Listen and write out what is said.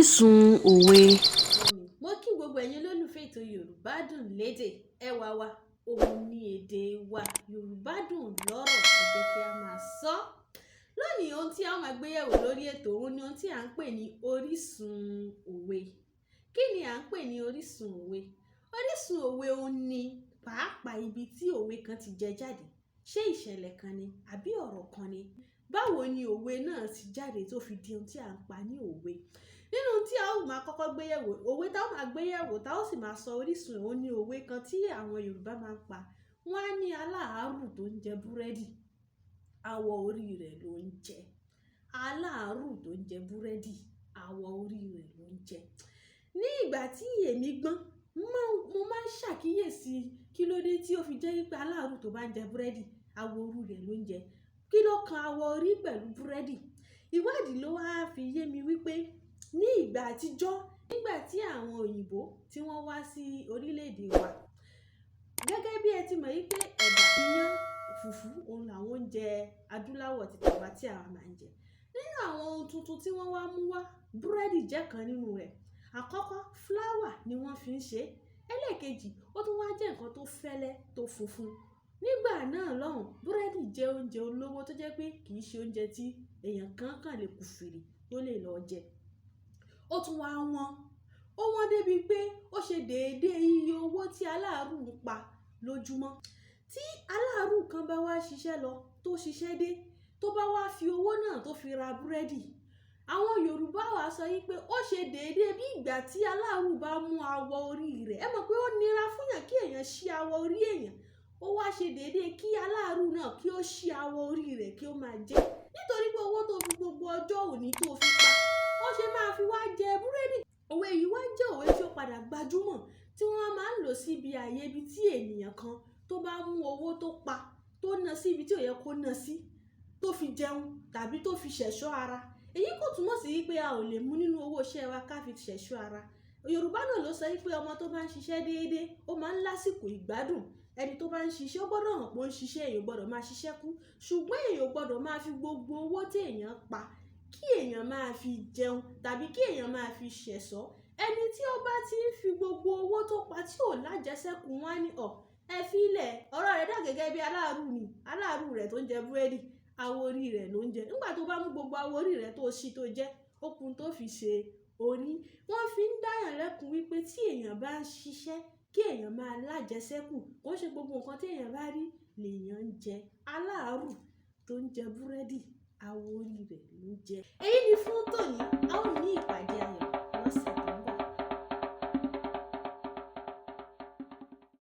Orísun òwe. Mo kí gbogbo ẹ̀yin olólùfẹ́ ètò Yorùbá Dùn Lédè. Ẹwà wa òun ní èdè wa. Yorùbá dùn lọ́rọ̀, ẹ jẹ́ kí a máa sọ. Lónìí, ohun tí a máa gbé yẹ̀wò lórí ètò òun ni ohun tí à ń pè ní orísun òwe. Kí ni à ń pè ní orísun òwe? Orísun òwe òun ni pàápàá ibi tí òwe kan ti jẹ jáde. Ṣé ìṣẹ̀lẹ̀ kan ni àbí ọ̀rọ̀ kan ni? Báwo ni òwe náà ti jáde tó fi di ohun tí à ń pa ní òwe? Nínú ohun tí a ó máa kọ́kọ́ gbé yẹ̀wò, òwe tá ó máa gbé yẹ̀wò, tá ó sì máa sọ orísun, òun ní òwe kan tí àwọn Yorùbá máa ń pa. Wọ́n á ní aláàárù tó ń jẹ búrẹ́dì, awọ orí rẹ̀ ló ń jẹ. Aláàárù tó ń jẹ búrẹ́dì, awọ orí rẹ̀ ló ń jẹ. Ní ìgbà tí èmi gbọ́n, mo máa ń ṣàkíyèsí kí ló dé tí ó fi jẹ́ wípé aláàárù tó bá ń jẹ búrẹ́dì, awọ orí rẹ̀ ló ń jẹ. Kí ló kan awọ orí pẹ̀lú búrẹ́dì? Ìwádìí ló wá fi yé mi wípé ní ìgbà àtijọ́, nígbà tí àwọn òyìnbó tí wọ́n wá sí orílẹ̀-èdè wa, gẹ́gẹ́ bí ẹ ti mọ̀ wípé ẹ̀bà, iyán, fùfú, òun làwọn oúnjẹ adúláwọ̀ tí tàwa tí àwa máa ń jẹ. Nínú àwọn ohun tuntun tí wọ́n wá mú wá, búrẹ́dì jẹ́ kan nínú rẹ̀. Àkọ́kọ́, flour ni wọ́n fi ń ṣe. Ẹlẹ́ẹ̀kejì, ó tún wá jẹ́ ǹkan tó fẹ́lẹ́, tó funfun. Nígbà náà lọ́hùn, búrẹ́dì jẹ́ oúnjẹ olówó tó jẹ́ pé kì í ṣe oúnjẹ tí èèyàn kan kàn lè kúfìrì tó lè lọ jẹ. Ó tún wá wọ́n. Ó wọ́n débi pé ó ṣe déédéé iye owó tí aláàárù ń pa lójúmọ́. Tí aláàárù kan bá wá ṣiṣẹ́ lọ, tó ṣiṣẹ́ dé, tó bá wá fi owó náà tó fi ra búrẹ́dì, àwọn Yorùbá wá sọ wípé ó ṣe déédéé bí ìgbà tí aláàárù bá mú awọ orí rẹ̀. Ẹ mọ̀ pé ó nira fún èèyàn kí èèyàn ṣí awọ orí èèyàn. Ó wá ṣe déédéé kí aláàárù náà kí ó ṣí awọ orí rẹ̀ kí ó máa jẹ. Nítorí pé owó tó fi gbogbo ọjọ́ òní tó fi pa, ó ṣe máa fi wá jẹ búrẹ́dì. Òwe yìí wá jẹ́ òwe tí ó padà gbajúmọ̀ tí wọ́n máa ń lò síbi ààyè ibi tí ènìyàn kan tó bá mú owó tó pa, tó ná sí ibi tí ò yẹ kó ná sí, tó fi jẹun tàbí tó fi ṣẹ̀ṣọ́ ara. Èyí kò túmọ̀ sí wípé a ò lè mú nínú owó iṣẹ́ wa ká fi ṣẹ̀ṣọ́ ara. Yorùbá náà ló sọ wípé ọmọ tó bá ń ṣiṣẹ́ déédéé, ó máa ń lásìkò ìgbádùn. Ẹni tó bá ń ṣiṣẹ́, ó gbọdọ̀ hàn pé ó ń ṣiṣẹ́, èèyàn ò gbọdọ̀ máa ṣiṣẹ́ kú. Ṣùgbọ́n èèyàn ò gbọdọ̀ máa fi gbogbo owó tí èèyàn pa kí èèyàn máa fi jẹun tàbí kí èèyàn máa fi ṣẹ̀ṣọ́. Ẹni tí ó bá ti ń fi gbogbo owó tó pa tí ò lájẹsẹ́kù, wọ́n á ní, "Ọ̀, ẹ fi lẹ̀." Ọ̀rọ̀ rẹ̀ dà gẹ́gẹ́ bí aláàárù ni. Aláàárù rẹ̀ tó ń jẹ búrẹ́dì, awọ orí rẹ̀ ló ń jẹ. Nígbà tó bá mú gbogbo awọ orí rẹ̀ tó ṣí tó jẹ, ó kún tó fi ṣe orí. Wọ́n fi ń dáyàn lẹ́kun wípé tí èèyàn bá ń ṣiṣẹ́, kí èèyàn máa lájẹsẹ́kù. Kó ṣe gbogbo nǹkan tí èèyàn bá rí lèèyàn ń jẹ. Aláàárù tó ń jẹ búrẹ́dì, awọ orí rẹ̀ ló ń jẹ. Èyí ni fún tòní.